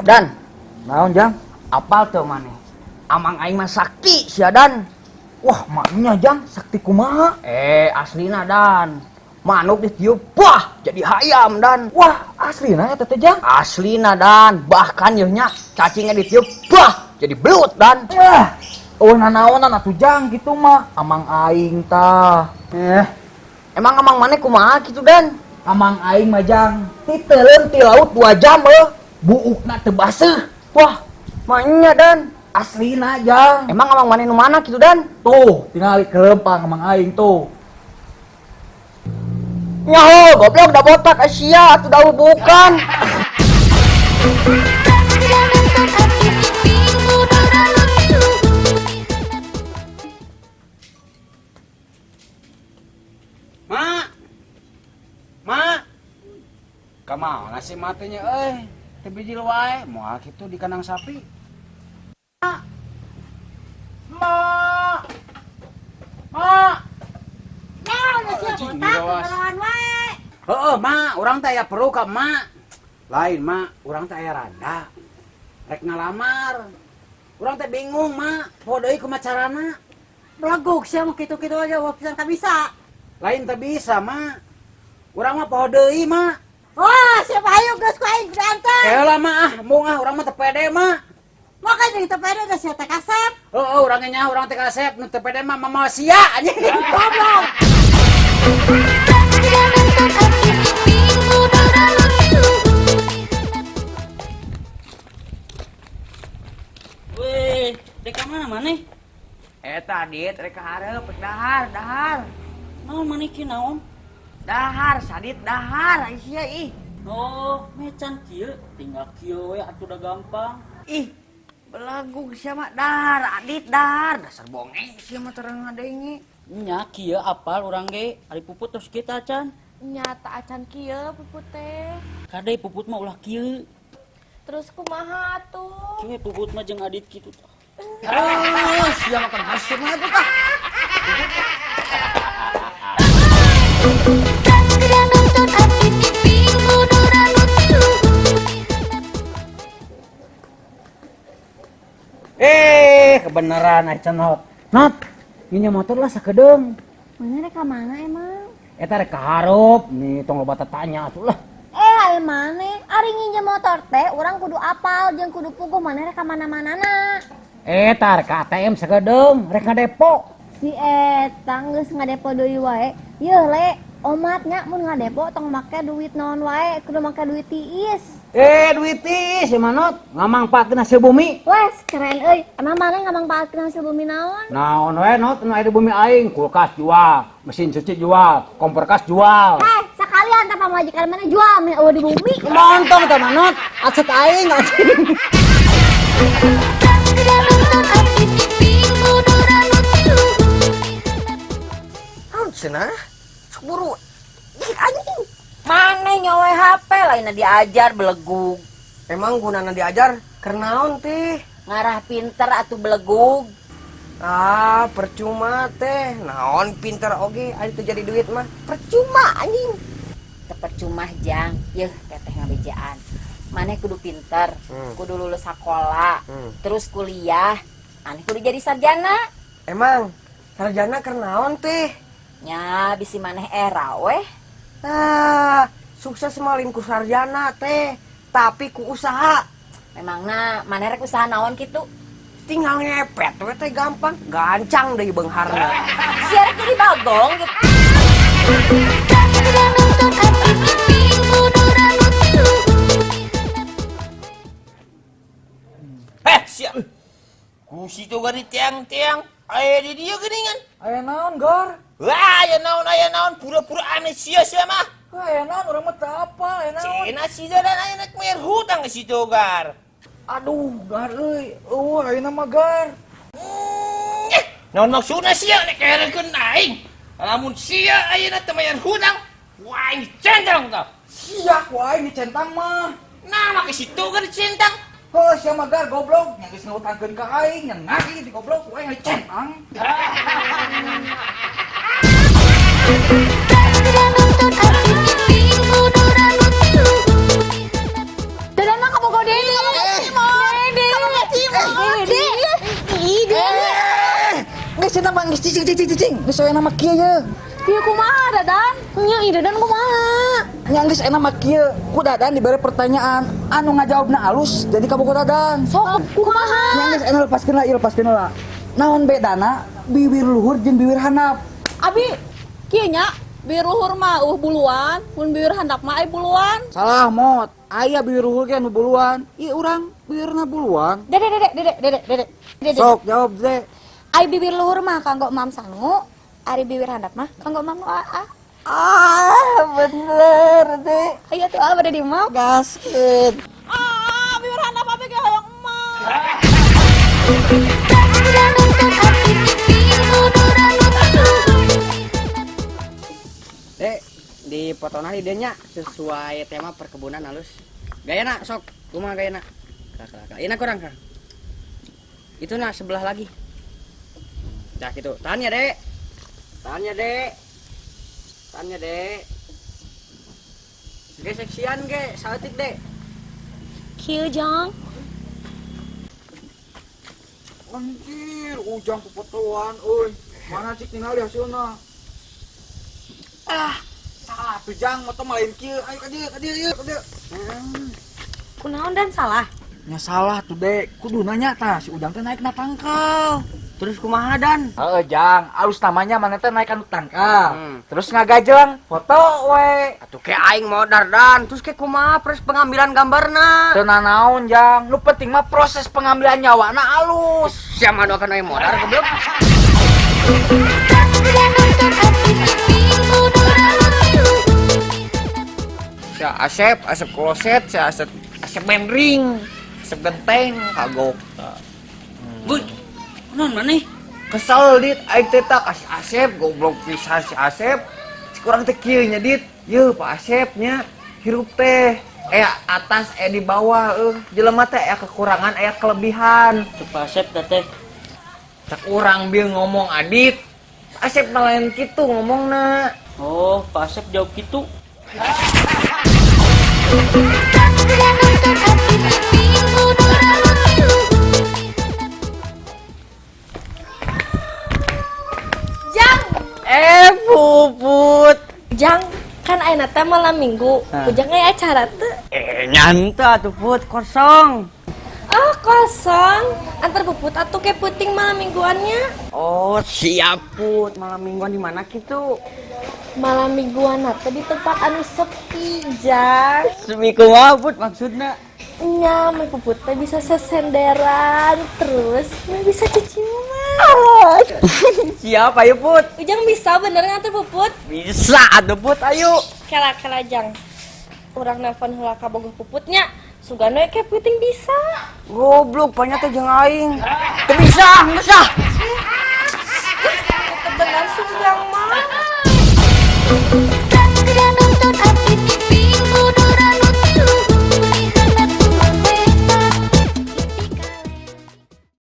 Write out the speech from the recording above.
Dan Naon, Jang? Apal teu maneh? Amang aing mah sakti sia, Dan. Wah, maknya, Jang, sakti kumaha? Eh, aslina, Dan. Manuk ditiup, wah, jadi hayam, Dan. Wah, aslina eta teh, Jang? Aslina, Dan. Bahkan yeuh nya cacingnya ditiup, wah, jadi belut, Dan. Wah, oh nanaonan atuh, Jang, gitu mah. Amang aing tah. Eh, emang amang maneh kumaha gitu, Dan? Amang aing mah, Jang, titeuleun ti laut 2 jam euy, buukna teu baseuh. Wah, maknya, Dan. Aslina, Jang. Emang amang maneh nu mana gitu, Dan? Tuh, tingali kelempang amang aing tuh. Nyaho, goblok da botak Asia atuh da bukan. Mak. Mak. Kamana sih matanya euy? Teu bijil wae, moal kitu di kandang sapi. Mak. Mak. Mak. Naon sia Anjing, botak gawas. kebeloan wae. Heeh, Mak, urang teh aya perlu ka Mak. Lain, Mak, urang teh aya randa. Rek ngalamar. Urang teh bingung, Mak. Poho deui kumaha carana. Belegug sia mah kitu-kitu aja wah pisan tak bisa. Lain teh bisa, Mak. Urang mah poho deui, Mak. Wah, siapa hayu geus ku aing diantar. Keula mah ah, mung ah urang mah teu pede, Mak. Maka jeung teu pede da sia teh kasep. Heeh, urang ge nyaho urang teh kasep, nu teu pede mah mamawa sia anjing. Goblok. Weh, dek ka mana maneh? Eta dit rek ka hareup rek dahar, dahar. Naon maneh ki naon? Dahar, sadit dahar ai sia ih. Oh, mecan kieu, tinggal kieu we atuh da gampang. Ih, belagug sia mah dahar, adit dahar, dasar bonge sia mah terang ngadenge. Nya kieu apal urang ge, ari Puput terus kita acan. Nyata acan kieu Puput teh. Kade Puput mah ulah kieu. Terus kumaha atuh? Kieu Puput mah jeung Adit kitu tah. Ah, sia makan hasut mah atuh tah. Eh, kebenaran ai cenot. Not, nginjem motor lah sakedeung. Mana rek ka mana emang? Eta rek ka hareup, nih tong loba tatanya atuh lah. Eh, ai maneh, ari nginjem motor teh urang kudu apal jeung kudu puguh maneh rek ka mana-manana. Eta rek ka ATM sakedeung, rek ngadepo. Si eta geus ngadepo deui wae. Yeuh le, omat nya mun ngadepo tong make duit naon wae, kudu make duit tiis. Eh, duit tiis ya manot, ngamangpaatkeun hasil bumi. Wes, keren euy. Emang maneh ngamangpaatkeun hasil bumi naon? Naon we not, nu aya di bumi aing, kulkas jual, mesin cuci jual, kompor kas jual. Eh, sekalian tah pamajikan maneh jual meh eueuh di bumi. Montong tah manot, aset aing anjing. Naon cenah? Sok buru. Ih, anjing. Maneh nyawe HP lainna diajar belegug. Emang gunana diajar keur naon teh? Ngarah pinter atuh belegug. Ah, percuma teh. Naon pinter oge ari teu jadi duit mah. Percuma anjing. Teu percuma jang, yeuh teteh ngabejaan. Maneh kudu pinter, kudu lulus sekolah, terus kuliah, maneh kudu jadi sarjana. Emang sarjana keur naon teh? Nya bisi maneh era weh. Ah, sukses mah lain ku sarjana teh, tapi ku usaha. Memangna maneh rek usaha naon kitu? Tinggal ngepet we teh gampang, gancang deui beungharna. Sia rek jadi bagong gitu. Eh, siap. Ku situ gari tiang-tiang. Aya di dia geuningan. Aya naon, Gar? Wah, aya naon, pura-pura aneh sia sia mah. Aya naon urang mah teu apal, aya naon. Cina si jalan aya nek bayar hutang ke situ, Gar. Aduh, Gar euy, eueuh ayeuna mah, Gar. Eh, naon maksudna sia nek kaherekeun aing? Lamun sia ayeuna teu bayar hutang, wah aing dicentang tah. Sia ku aing dicentang mah. Nah, make situ ge dicentang. Heuh, sia mah Gar goblok, nya geus ngutangkeun ka aing, nya nagih di goblok ku aing dicentang. Dadan mah kabogoh deui. mah geus cicing cicing cicing. Geus aya nama kieu ye. Kieu kumaha Dadan? Nya ieu Dadan kumaha? Nya geus aya nama kieu. Ku Dadan dibere pertanyaan anu ngajawabna alus jadi kabogoh Dadan. Sok kumaha? Nya geus aya lepaskeun lah, ieu lepaskeun lah. Naon bedana bibir luhur jeung bibir handap? Abi kieu nya bibir luhur mah eueuh buluan, mun bibir handap mah aya buluan. Salah mot. Aya bibir luhur ge anu buluan. Ieu urang bibirna buluan. Dede dede dede dede dede. Dede. Sok jawab deh. Ai bibir luhur mah kanggo mam sangu, ari bibir handap mah kanggo mam nu aa. Ah, bener deh. Ayo tuh ah bade di mam. Gaskeun. Ah, bibir handap abi ge hoyong emam. Dek, di potona di dieu nya sesuai tema perkebunan halus. Gayana sok, kumaha gayana? Kala kala. Ieu kurang kang. Itu nah sebelah lagi. Dah gitu. Tahan ya, Dek. Tahan ya, Dek. Tahan ya, Dek. Ge seksian ge, saeutik, Dek. Kieu jang. Anjir, ujang popotoan euy. Mana cik ningali hasilna? Ah, salah tuh jang, moto mah lain kieu. Ayo ka dieu, ka dieu, ieu, ka dieu. Kunaon dan salah? Nya salah tuh, Dek. Kudu nanya tah si Ujang teh naik na tangkal. Terus kumaha Dan? Heeh, Jang, alus namanya mana teh naik anu tangkal. Terus ngagajeng, foto we. Atuh ke aing modar Dan, terus ke kumaha proses pengambilan gambarna? Teu nanaon, Jang. Nu penting mah proses pengambilan nyawana alus. Siapa nu akan aing modar goblok? Si Asep, Asep kloset, si Asep, Asep main ring, Asep genteng, kagok. Buy, naon maneh? Kesel dit, aing teh tak kasih Asep, goblok pisan si Asep. Si kurang teh kieu nya dit. Yeuh Pak Asep nya hirup teh aya atas aya di bawah eueuh. Jelema teh aya kekurangan, aya kelebihan. Cek Pak Asep teh. Cek urang bieu ngomong Adit. Asep mah lain kitu ngomongna. Oh, Pak Asep jawab kitu. Jang, Puput. Jang, kan ayeuna teh malam Minggu. Ujang aya acara teu? Nyanta atuh Put, kosong. Ah, kosong. Antar Puput atuh ke puting malam mingguannya. Oh, siap Put. Malam mingguan di mana kitu? Malam mingguan teh di tempat anu sepi, Jang. Sepi kumaha Put maksudna? Nya, mah Puput teh bisa sesenderan, terus mah bisa ciciuman. Siap, ayo Put. Ujang bisa bener nganter Puput? Bisa atuh Put, ayo. Kela kela Jang. Urang nelpon heula ka bogoh Puputnya. Sugan we ke puting bisa. Goblok, banyak teh jeung aing. Teu bisa, geus ah. Bener sugang mah.